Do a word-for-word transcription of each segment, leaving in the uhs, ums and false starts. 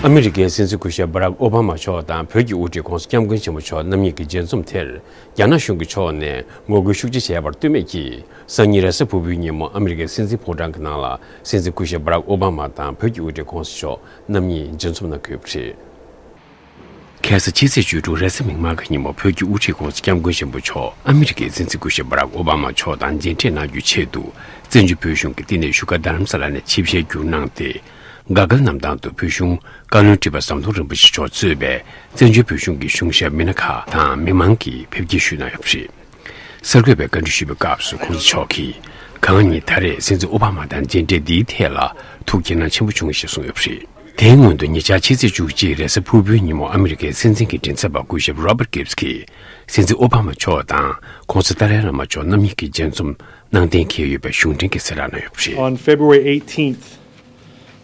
ཨ་མི་རི་ཀའི་སྲིད་འཛིན་སྐུ་ཞབས་བྷ་རག་ཨོ་བྷ་མ་མཆོག་དང་བོད་ཀྱི་དབུ་ཁྲིད་༸གོང་ས་༸སྐྱབས་མགོན་ཆེན་པོ་མཆོག་རྣམ་གཉིས་ཀྱི་མཇལ་འཛོམས་དེར་རྒྱ་ནག་གཞུང་གི་ཕྱོགས་ནས་ངོ་རྒོལ་ཤུགས་ཆེ་བྱས་པར་ལྟོས་མེད་ཀྱིས། སང་ཉིན་རེས་གཟའ་ཕུར་བུའི་ཉིན་མོ་ཨ་མི་རི་ཀའི་སྲིད་འཛིན་ཕོ་བྲང་གི་ནང་ལ་སྲིད་འཛིན་སྐུ་ཞབས་བྷ་རག་ཨོ་བྷ་མ་དང་བོད་ཀྱི་དབུ་ཁྲིད་༸གོང་ས་མཆོག་རྣམ་གཉིས་མཇལ་འཛོམས་གནང་གི་ཡོད་པ་རེད། ཁ་སང་ཕྱི་ཚེས་བཅུ་དྲུག་རེས་གཟའ་མིག་དམར་གྱི་ཉིན་མོ་བོད་ཀྱི་དབུ་ཁྲིད་༸གོང་ས་༸སྐྱབས་མགོན་ཆེན་པོ་མཆོག་ཨ་མི་རི་ཀའི་སྲིད་འཛིན་སྐུ་ཞབས་བྷ་རག་ཨོ་བྷ་མ་མཆོག་དང་མཇལ་འཕྲད་གནང་རྒྱུའི་ཆེད་དུ། བཙན་བྱོལ་བོད་གཞུང་གི་ལྟེ་གནས་བཞུགས་སྒར་རྡ་རམ་ས་ལ་ནས་ཆིབས་ཞལ་བསྒྱུར་གནང་སྟེ། དགའ་དགའ་གནམ་ཐང་དུ་བོད་གཞུང་བཀའ་བློན་ཁྲི་པ་ཟམ་གདོང་རིན་པོ་ཆེ་མཆོག་གཙོས་པའི་བཙན་བྱོལ་བོད་གཞུང་གི་གཞུང་ཞབས་མི་སྣ་ཁག་དང་མི་མང་གིས་ཕེབས་སྐྱེལ་ཞུས་གནང་ཡོད་པ་རེད། གསར་འགོད་པས་བཀའ་འདྲི་ཞུས་པའི་སྐབས་སུ་༸གོང་ས་མཆོག་གིས། གང་ཉིད་ད་རེས་སྲིད་འཛིན་ཨོ་བྷ་མ་དང་མཇལ་འཕྲད་འདིའི་ཐད་ལ་ཐུགས་དགྱེས་གནང་ཆེན་པོ་བྱུང་ཞེས་གསུངས་ཡོད་པ་རེད། དེའི་སྔོན་དུ་ཉེ་ཆར་ཕྱི་ཚེས་བཅུ་གཅིག་རེས་གཟའ་ཕུར་བུའི་ཉིན་མོ་ཨ་མི་རི་ཀའི་སྲིད་འཛིན་གྱི་མགྲིན་ཚབ་པ་སྐུ་ཞབས་Robert Gibbs་གིས། སྲིད་འཛིན་ཨོ་བྷ་མ་མཆོག་དང་༸གོང་ས་ཏཱ་ལའི་བླ་མ་མཆོག་རྣམ་གཉིས་ཀྱི་མཇལ་འཛོམས་གནང་གཏན་འཁེལ་ཡོད་པའི་གཞུང་འབྲེལ་གྱི་གསལ་བསྒྲགས་གནང་ཡོད་པ་རེད། On February eighteenth,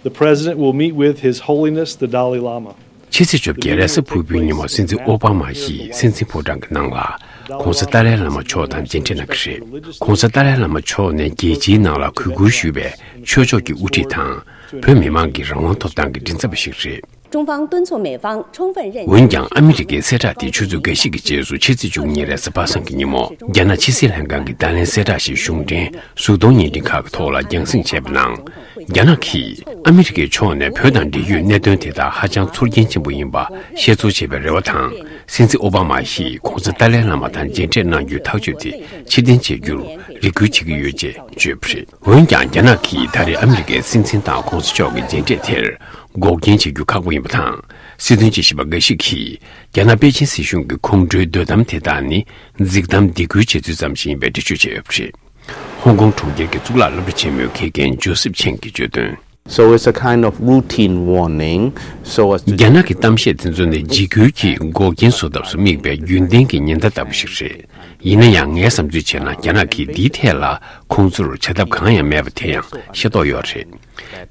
the President will meet with His Holiness the Dalai Lama. ཕྱི་ཚེས་བཅོ་བརྒྱད་རེས་གཟའ་ཕུར་བུའི་ཉིན་མོ་སྲིད་འཛིན་ཨོ་བྷ་མ་ཡིས་སྲིད་འཛིན་ཕོ་བྲང་གི་ནང་ལ་༸གོང་ས་ཏཱ་ལའི་བླ་མ་མཆོག་དང་མཇལ་འཕྲད་གནང་གི་རེད། ༸གོང་ས་ཏཱ་ལའི་བླ་མ་མཆོག་ནས་རྒྱལ་སྤྱིའི་ནང་ལ་གུས་བཀུར་ཞུ་བའི་ཆོས་ཕྱོགས་ཀྱི་དབུ་ཁྲིད་དང་། བོད་མི་མང་གི་རང་དབང་ཐོབ་ཐང་གི་མགྲིན་ཚབ་པ་ཞིག་རེད། 中方敦促美方充分认识 འོན་ཀྱང་ཨ་མི་རི་ཀའི་གསལ་བསྒྲགས་དེ་ཆུ་ཚོད་འགའ་ཤས་ཀྱི་རྗེས་སུ་ཕྱི་ཚེས་བཅུ་གཉིས་རེས་གཟའ་པ་སངས་ཀྱི་ཉིན་མོ་རྒྱ་ནག་ཕྱི་སྲིད་ལྷན་ཁང་གི་བརྡ་ལན་གསལ་བསྒྲགས་ཤིག་གཞུང་འབྲེལ་གཟུགས་མཐོང་བརྙན་འཕྲིན་ཁག་གི་ཐོག་ལ་རྒྱང་སྲིང་བྱས་པ་ནང་། རྒྱ་ནག་གིས་ཨ་མི་རི་ཀའི་ཕྱོགས་ནས་བོད་དང་འབྲེལ་ཡོད་གནད་དོན་དེ་དག་ཧ་ཅང་ཚོར་སྐྱེན་ཆེན་པོ་ཡིན་པ་ཤེས་ཚོར་བྱེད་པའི་རེ་བ་དང་། སྲིད་འཛིན་ཨོ་བྷ་མ་ཡིས་༸གོང་ས་ཏཱ་ལའི་བླ་མ་དང་མཇལ་འཕྲད་གནང་རྒྱུའི་ཐག་གཅོད་དེ་ཕྱིར་འཐེན་བྱེད་རྒྱུར་རེ་སྐུལ་བྱེད་ཀྱི་ཡོད་ཅེས་བརྗོད་པ་རེད། འོན་ཀྱང་རྒྱ་ནག་གིས་ད་རེས་ཨ་མི་རི་ཀའི་སྲིད་འཛིན་དང་༸གོང་ས་མཆོག་གི་མཇལ་འཕྲད་དེར་འགོག་རྐྱེན་བྱེད་རྒྱུ་ཁག་པོ་ཡིན་པ་དང་། སྲིད་དོན་དཔྱད་ཞིབ་པ་འགའ་ཞིག་གིས་རྒྱ་ནག་པེ་ཅིན་སྲིད་གཞུང་གི་ཁོང་ཁྲོའི་དོ་དམ་དེ་དག་ནི་འཛིང་གཏམ་སྡིགས་སྐུལ་བྱེད་ཚུལ་ཙམ་ཞིག་ཡིན་པའི་འགྲེལ་བརྗོད་བྱས་ཡོད་པ་རེད། ཧོང་ཀོང་གྲོང་ཁྱེར་གྱི་གཙུག་ལག་སློབ་གྲྭ་ཆེན་མོའི་དགེ་རྒན་ཇོ་སེབ་ཆེན་གྱིས་བརྗོད་དོན། So it's a kind of routine warning, so as to རྒྱ་ནག་གི་གཏམ་བཤད་དེ་ཚོ་ནི་འཇིགས་སྐུལ་གྱི་འགོག་རྐྱེན་བཟོ་ཐབས་སུ་དམིགས་པའི་རྒྱུན་ལྡན་གྱི་ཉེན་བརྡ་ལྟ་བུ་ཞིག་རེད། ཡིན་ན་ཡང་ངས་བསམ་ཚུལ་བྱས་ན་རྒྱ་ནག་གིས་འདིའི་ཐད་ལ་ཁོང་ཚོར་བྱ་ཐབས་གང་ཡང་མེད་པ་དེ་ཡང་ཤེས་རྟོགས་ཡོད་རེད།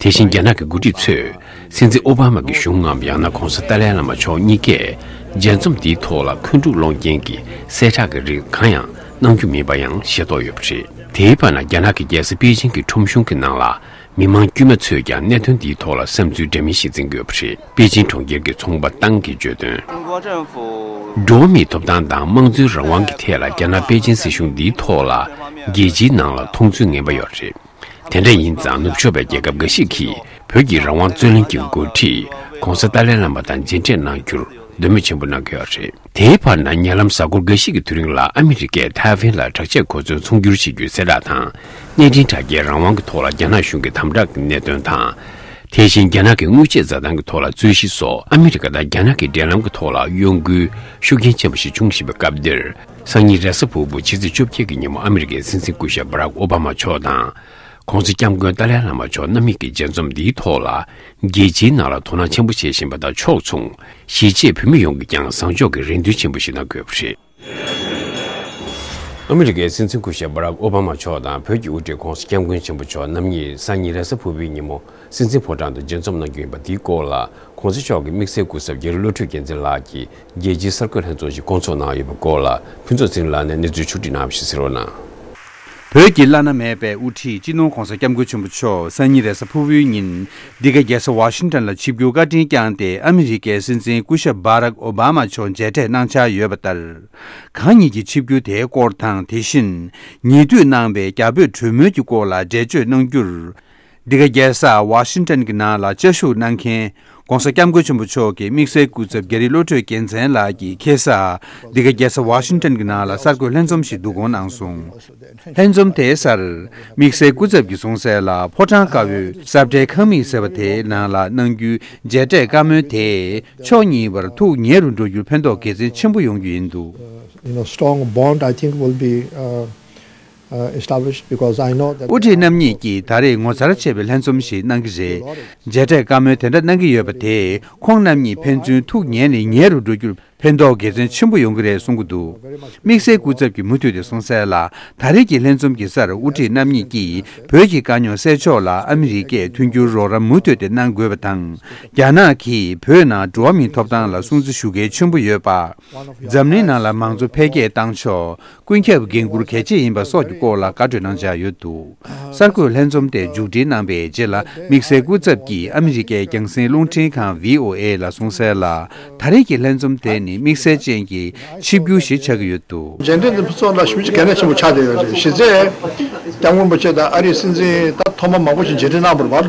དེ་བཞིན་རྒྱ་ནག་གི་འགོ་ཁྲིད་ཚོས་སྲིད་འཛིན་ཨོ་བྷ་མ་གི་གཞུང་ངམ་ཡང་ན་༸གོང་ས་ཏཱ་ལའི་བླ་མ་མཆོག་གཉིས་ཀས་མཇལ་འཛོམས་འདིའི་ཐོག་ལ་འཁོན་འཁྲུག་སློང་རྐྱེན་གྱི་གསལ་བསྒྲགས་ཀྱི་རིགས་གང་ཡང་གནང་རྒྱུ་མིན་པ་ཡང་ཤེས་རྟོགས་ཡོད་པ་རེད། དེའི་བར་ན་རྒྱ་ནག་གི་རྒྱལ་ས་པེ་ཅིང་གི་ཁྲོམ་གཞུང་གི་ནང་ལ། མི་མང་དཀྱུས་མ་ཚོས་ཀྱང་གནད་དོན་འདིའི་ཐོག་ལ་བསམ་ཚུལ་འདྲ་མིན་ཞིག་འཛིན་གྱི་ཡོད་པ་རེད། པེ་ཅིན་གྲོང་ཁྱེར་གྱི་ཚོང་པ་ཏང་གིས་བརྗོད་དོན། འགྲོ་བ་མིའི་ཐོབ་ཐང་དང་དམངས་གཙོའི་རང་དབང་གི་ཐད་ལ་རྒྱ་ནག་པེ་ཅིན་སྲིད་གཞུང་འདིའི་ཐོག་ལ་རྒྱལ་སྤྱིའི་ནང་ལ་མཐོང་ཚུལ་ངན་པ་ཡོད་རེད། དེ་འདྲ་ཡིན་ཙང་ནུབ་ཕྱོགས་པའི་རྒྱལ་ཁབ་འགའ་ཞིག་གིས་བོད་ཀྱི་རང་དབང་རྩོད་ལེན་གྱི་འགོ་ཁྲིད་༸གོང་ས་ཏཱ་ལའི་བླ་མ་དང་མཇལ་འཕྲད་གནང་རྒྱུར་འདོད་མོས་ཆེན་པོ་གནང་གི་ཡོད་རེད། དེའི་བར་ན་ཉེ་ལམ་གཟའ་འཁོར་འགའ་ཤས་ཀྱི་དུས་རིང་ལ་ཨ་མི་རི་ཀས་ཐའེ་ཝན་ལ་དྲག་ཆས་གོ་མཚོན་ཚོང་སྒྱུར་བྱེད་རྒྱུའི་གསལ་བསྒྲགས་དང་། གནས་འཕྲིན་དྲ་རྒྱའི་རང་དབང་གི་ཐོག་ལ་རྒྱ་ནག་གཞུང་གི་དམ་དྲག་གི་གནད་དོན་དང་། དེ་བཞིན་རྒྱ་ནག་གི་དངུལ་ཆད་འཛའ་ཐང་གི་ཐོག་ལ་རྩོད་གཞི་སོགས་ཨ་མི་རི་ཀ་དང་རྒྱ་ནག་གི་འབྲེལ་ལམ་གྱི་ཐོག་ལ་གཡོ་འགུལ་ཤུགས་རྐྱེན་ཆེན་པོ་ཞིག་འབྱུང་བཞིན་པའི་སྐབས་འདིར། སང་ཉིན་རེས་གཟའ་ཕུར་བུ་ཕྱི་ཚེས་བཅོ་བརྒྱད་ཀྱི་ཉིན་མོ་ཨ་མི་རི་ཀའི་སྲིད་འཛིན་སྐུ་ཞབས་བྷ་རག་ཨོ་བྷ་མ་མཆོག་དང་། ༸གོང་ས་༸སྐྱབས་མགོན་ཏཱ་ལའི་བླ་མ་མཆོག་རྣམ་གཉིས་ཀྱི་མཇལ་འཛོམས་འདིའི་ཐོག་ལ། རྒྱལ་སྤྱིའི་ནང་ལ་དོ་སྣང་ཆེན་པོ་བྱེད་བཞིན་པ་དང་ཕྱོགས་མཚུངས། གཞིས་བྱེས་བོད་མི་ཡོངས་ཀྱིས་ཀྱང་བཟང་ཕྱོགས་ཀྱི་རེ་འདུན་ཆེན་པོ་ཞིག་གནང་དགོས་པ་རེད། ཨ་མི་རི་ཀའི་སྲིད་འཛིན་སྐུ་ཞབས་བྷ་རག་ཨོ་བྷ་མ་མཆོག་དང་བོད་ཀྱི་དབུ་ཁྲིད་༸གོང་ས་༸སྐྱབས་མགོན་ཆེན་པོ་མཆོག་རྣམ་གཉིས་སང་ཉིན་རེས་གཟའ་ཕུར་བུའི་ཉིན་མོ་སྲིད་འཛིན་ཕོ་བྲང་དུ་མཇལ་འཛོམས་གནང་རྒྱུ་ཡིན་པ་འདིའི་སྐོར་ལ་༸གོང་ས་མཆོག་གི་དམིགས་བསལ་སྐུ་ཚབ་རྒྱ་རི་བློ་གྲོས་རྒྱལ་མཚན་ལགས་ཀྱིས་རྒྱལ་སྤྱིའི་གསར་འགོད་ལྷན་ཚོགས་ཤིག་བསྐོང་ཚོགས་གནང་ཡོད་པའི་སྐོར་ལ་ཕུན་ཚོགས་ཚེ་རིང་ལགས་ནས་གནས་ཚུལ་ཕྱོགས་སྒྲིག་གནང་བ་ཞིག་གསན་རོགས་གནང་། བོད་ཀྱི་བླ་ན་མེད་པའི་དབུ་ཁྲིད་སྤྱི་ནོར་༸གོང་ས་༸སྐྱབས་མགོན་ཆེན་པོ་མཆོག་སང་ཉིན་རེས་གཟའ་ཕུར་བུའི་ཉིན་འདི་ག་རྒྱལ་ས་ཝ་ཤིང་ཊོན་ལ་ཆིབས་བསྒྱུར་བཀའ་དྲིན་བསྐྱངས་ཏེ་ཨ་མི་རི་ཀའི་སྲིད་འཛིན་སྐུ་ཞབས་བྷ་རག་ཨོ་བྷ་མ་མཆོག་མཇལ་འཕྲད་གནང་འཆར་ཡོད་པ་ལྟར། གང་ཉིད་ཀྱི་ཆིབས་བསྒྱུར་དེའི་སྐོར་དང་དེ་བཞིན་ཉེ་དུས་གནང་བའི་རྒྱ་བོད་གྲོས་མོལ་གྱི་སྐོར་ལ་འགྲེལ་བརྗོད་གནང་རྒྱུར། འདི་ག་རྒྱལ་ས་ཝ་ཤིང་ཊོན་གྱི་ནང་ལ་བཅའ་བཞུགས་གནང་མཁན་༸གོང་ས་༸སྐྱབས་མགོན་ཆེན་པོ་མཆོག་གི་དམིགས་བསལ་སྐུ་ཚབ་རྒྱ་རི་བློ་གྲོས་རྒྱལ་མཚན་ལགས་ཀྱིས་ཁ་སང་འདི་ག་རྒྱལ་ས་ཝ་ཤིང་ཊོན་གྱི་ནང་ལ་གསར་འགོད་ལྷན་འཛོམས་ཤིག་བསྡུ་སྐོང་གནང་སོང་། ལྷན་འཛོམས་དེའི་སར་དམིགས་བསལ་སྐུ་ཚབ་ཀྱིས་གསུངས་གསལ་ལ་ཕོ་བྲང་དཀར་པོའི་ས་བཀྲའི་ཁང་མིག་ཟེར་བ་དེའི་ནང་ལ་གནང་རྒྱུའི་མཇལ་འཕྲད་བཀའ་མོལ་དེས་ཕྱོགས་གཉིས་བར་ཐུགས་ཉེ་རུ་འགྲོ་རྒྱུར་ཕན་ཐོགས་དགེ་མཚན་ཆེན་པོ་ཡོང་རྒྱུ་ཡིན་འདུག You know, strong bond, I think, will be uh, uh, established because I know that དབུ་ཁྲིད་རྣམ་གཉིས་ཀྱིས་ད་རེས་ངོ་མཚར་ཆེ་བའི་ལྷན་འཛོམས་ཤིག་གནང་གི་རེད། མཇལ་འཕྲད་བཀའ་མོལ་དེ་འདྲ་གནང་གི་ཡོད་པ་དེས་ཁོང་རྣམ་གཉིས་ཕན་ཚུན་ཐུགས་ཉེ་ནས་ཉེ་རུ་འགྲོ་རྒྱུར་ ཕན་ཐོགས་དགེ་མཚན་ཆེན་པོ་ཡོང་གི་རེད་གསུང་གི་འདུག། དམིགས་བསལ་སྐུ་ཚབ་ཀྱིས་མུ་མཐུད་དེ་གསུངས་གསལ་ལ། ད་རེས་ཀྱི་ལྷན་འཛོམས་ཀྱི་སར་དབུ་ཁྲིད་རྣམ་གཉིས་ཀྱིས་བོད་ཀྱི་དཀའ་རྙོག་སེལ་ཕྱོགས་ལ་ཨ་མི་རི་ཀས་མཐུན་འགྱུར་རོགས་རམ་མུ་མཐུད་དེ་གནང་དགོས་པ་དང་། རྒྱ་ནག་གིས་བོད་ནང་འགྲོ་བ་མིའི་ཐོབ་ཐང་ལ་སྲུང་བརྩི་ཞུ་གལ་ཆེན་པོ་ཡོད་པ། འཛམ་གླིང་ནང་ལ་མང་གཙོ་འཕེལ་རྒྱས་བཏང་ཕྱོགས་ཀུན་ཁྱབ་འགན་འཁུར་གལ་ཆེ་ཡིན་པ་སོགས་ཀྱི་སྐོར་ལ་བཀའ་གྲོས་གནང་འཆར་ཡོད་འདུག། གསར་འགོད་ལྷན་འཛོམས་དེ་མཇུག་སྒྲིལ་གནང་བའི་རྗེས་ལ། དམིགས་བསལ་སྐུ་ཚབ་ཀྱིས་ཨ་མི་རི་ཀའི་རྒྱང་སྲིང་རླུང་འཕྲིན་ཁང་བྷི་ཨོ་ཨེ་ལ་གསུངས་གསལ་ལ། ད་རེས་ཀྱི་ལྷན་འཛོམས་དེ་ནི་དམིགས་བསལ་ཅན་གྱི་ཆིབས་བསྒྱུར་ཞིག་ཆགས་ཀྱི་ཡོད་འདུག། མཇལ་འཕྲད་འདི་ཕུན་ཚོགས་ལ་ཞེ་པོ་ཅིག་གལ་གནད་ཆེན་པོ་ཆགས་བསྡད་ཡོད་རེད། གཞི་རྩའི་སྐྱབས་མགོན་རིན་པོ་ཆེ་དང་ཨ་རིའི་སྲིད་འཛིན་ད་ཐོག་མ་མང་པོ་ཞིག་མཇལ་འཕྲད་གནང་བར་བར།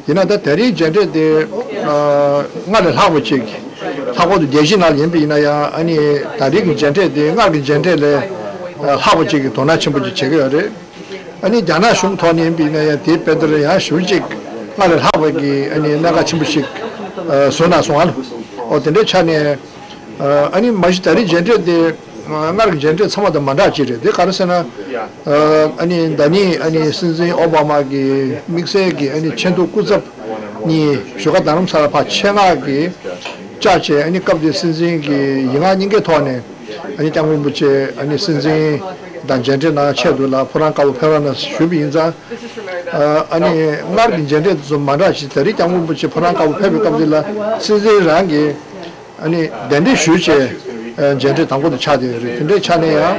ཡིན་ན་ད་ད་རེས་མཇལ་འཕྲད་དེ་ཨ་སྔར་ལས་ལྷག་པ་ཅིག་ལྷག་པར་དུ་རྒྱལ་སྤྱིའི་ནང་ཡིན་པ་ཡིན་ན་ཡང་། ཨ་ནི་ད་རེས་ཀྱི་མཇལ་འཕྲད་དེ་སྔར་གྱི་མཇལ་འཕྲད་ལས་ཨ་ལྷག་པ་ཅིག་གི་དོ་སྣང་ཆེན་པོ་ཅིག་བྱེད་ཀྱི་ཡོད་རེད། ཨ་ནི་རྒྱ་ནག་གཞུང་ཐོག་ནས་ཡིན་པ་ཡིན་ན་ཡང་དེའི་དཔེ་དེར་ཡང་ཞེ་པོ་ཅིག་སྔར་ལས་ལྷག་པ་གི་ཨ་ནི་གནད་འགག་ཆེན་པོ་ཞིག་ཨ་བཟོས་གནང་སོང་ཨ། ཨོ་དེ་འདྲའི་ཆ་ནས་ཨ་ནི་མ་གཞི་ད་རེས་མཇལ་འཕྲད་དེ་ཨ་སྔར་གྱི་མཇལ་འཕྲད་ཚང་མ་དང་མ་འདྲ་ཅིག་རེད། དེ་ག་རེ་ཟེར་ན། ཨ་ནི་ཟླ་ཉིན་ཨ་ནི་སྲིད་འཛིན་ཨོ་བྷ་མ་གི་དམིགས་བསལ་གྱི་ཨ་ནི་ཆེས་མཐོའི་སྐུ་ཚབ་གཉིས་བཞུགས་སྒར་རྡ་རམ་ས་ལར་ཕར་ཆེད་མངགས་ཀྱིས་བཅར་བྱས། ཨ་ནི་སྐབས་དེའི་སྲིད་འཛིན་གྱི་ཡིག་ངག་གཉིས་ཀའི་ཐོག་ནས་ཨ་ནི་སྐྱབས་མགོན་རིན་པོ་ཆེ་ཨ་ནི་སྲིད་འཛིན་དང་མཇལ་འཕྲད་གནང་ཆེད་དུ་ལ་ཕོ་བྲང་དཀར་པོ་ཕེབས་རོགས་གནང་ཞུས་པ་ཡིན་ཙང་། ཨ་ནི་སྔར་གྱི་མཇལ་འཕྲད་དེ་ཚོ་མ་འདྲ་ཞིག་ད་རེས་སྐྱབས་མགོན་རིན་པོ་ཆེ་ཕོ་བྲང་དཀར་པོ་ཕེབས་པའི་སྐབས་དེ་ལ་སྲིད་འཛིན་རང་གིས་ཨ་ནི་གདན་འདྲེན་ཞུས་བྱས་མཇལ་འཕྲད་དང་པོ་དེ་ཆགས་བསྡད་ཡོད་རེད། དེ་འདྲའི་ཆ་ནས་ཡང་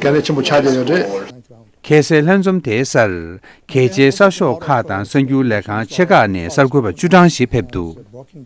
གལ་གནད་ཆེན་པོ་ཆགས་བསྡད་ཡོད་རེད། ཁ་སང་ལྷན་འཛོམས་དེའི་སར་གལ་ཆེའི་གསར་ཤོག་ཁག་དང་གསར་འགྱུར་ལས་ཁང་ཆེ་ཁག་ནས་གསར་འགོད་པ་བཅུ་གྲངས་ཤིག་ཕེབས་འདུག།